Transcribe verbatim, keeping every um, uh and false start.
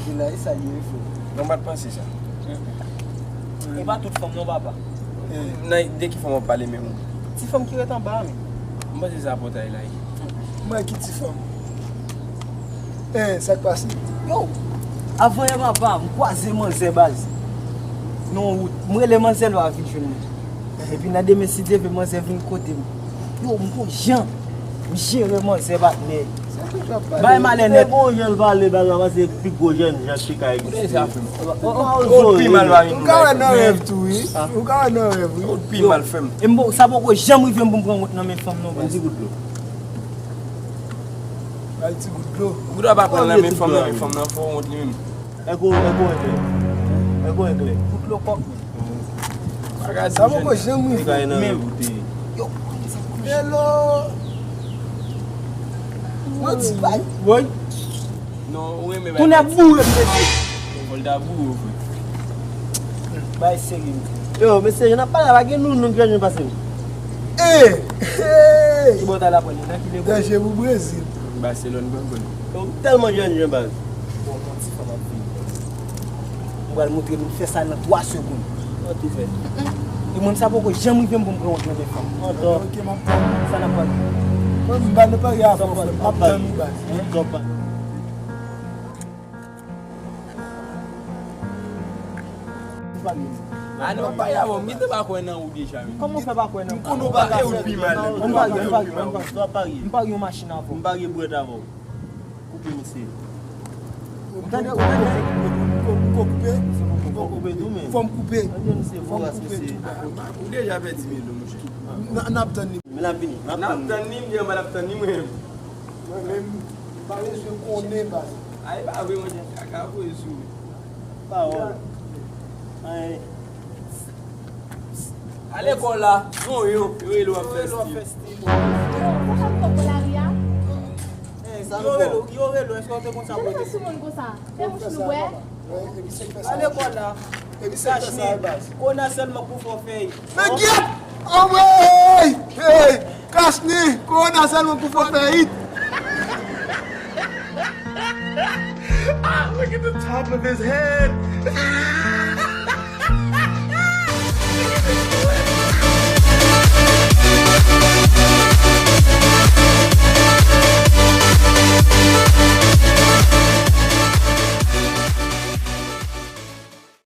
Vin la, e sa l ye, wi, frè. Non, m pa t panse sa. E pa tout fanm non, papa. Nan, de ki fanm w ap pale menm? Ti fanm ki ret anba a menm. M panse se pòtay la ye. Mwen ki ti fanm. Eh, sa k pase? Yo, avan yè papa, m kwaze manzè baz. Nan wout, m rele manzè lwa vin jwenn mwen. Epi nan demen si Dye vle manzè vin kote m. Yo, m gon jan m jere manzè patnè. Bay malè nèt. Gon jan l pale baz la, se pi gwo jèn jan ki ka egziste. Ou pi mal pa vin. Ou ka wè nan rèv tou wi. Ou ka wè nan rèv wi. Ou pi mal fè m. E m sa poko janm rive m pou m pran wont nan men fanm non baz. Ti gout dlo. Bay ti gout dlo. Ou dwa pa pran nan men fanm nan, men fanm nan fò wont li menm. Èk ou, èk ou enklè. Èk ou enklè. Kout lo kòk. Sa poko janm rive. Yo, hello. Manti bay. Woy. Non, ou renmen bay. Kounye a boure m te di. Fò l ta boure w vre. Bay serye. Yo, mesye, jan n ap pale la, pa gen nou, nou ki jan pase m. Eh! Hey! Ki bò w t al aprann li? Nan ki lekòl? Danje pou Brezil. Barcelone, ban gòl. Yo, m tèlman jèn jan baz. Bon, bon, ti fanm ap vini. M pral montre nou fè sa nan twa segonn. An tou fè. E mwen, sa poko janm rive m pou m pran wont nan men fanm. Antò. Ok, m ap tann. Sa n ap pale? Mwen, m pa nan pale avè w, frè. M ap tann ou, baz. Antò pa. Ah non, pa ya bon, m gentan pa kwè nan ou deja menm. Kòman w fè pa kwè nan mwen? M konn ou pa ka fè. Ou pi mal. Ann parye, ann parye, ann parye. Ou ap parye. M parye yon machin avè w. M parye bwèt avè w. Koupe misye. Ou tande, ou tande? Ou ko koupe? Ou ko koupe tou men. Fò m koupe. Tande misye voras misye. Ou deja pèdi mil monchè. N ap tann li. Men l ap vini. N ap tann li, m di an pa n ap tann li mwen. Mwen menm, m pa bezwen konnen baz. Ay, pa vre, monchè, kaka voye sou ou. Pawòl. Ay. A lekòl la, son yo, yo rele w ap fè stil. Yo, sa sa poko lari a? Yo rele w, yo rele w, èske w te konn sa pou yo te sou moun konsa? Fè mouch nou wè. A lekòl la, Kachni, kona sèlman pou fò fèy. Men gyèt! Anmwey! Hey! Kachni, kona sèlman pou fò fèy. Ah, look at the top of his head.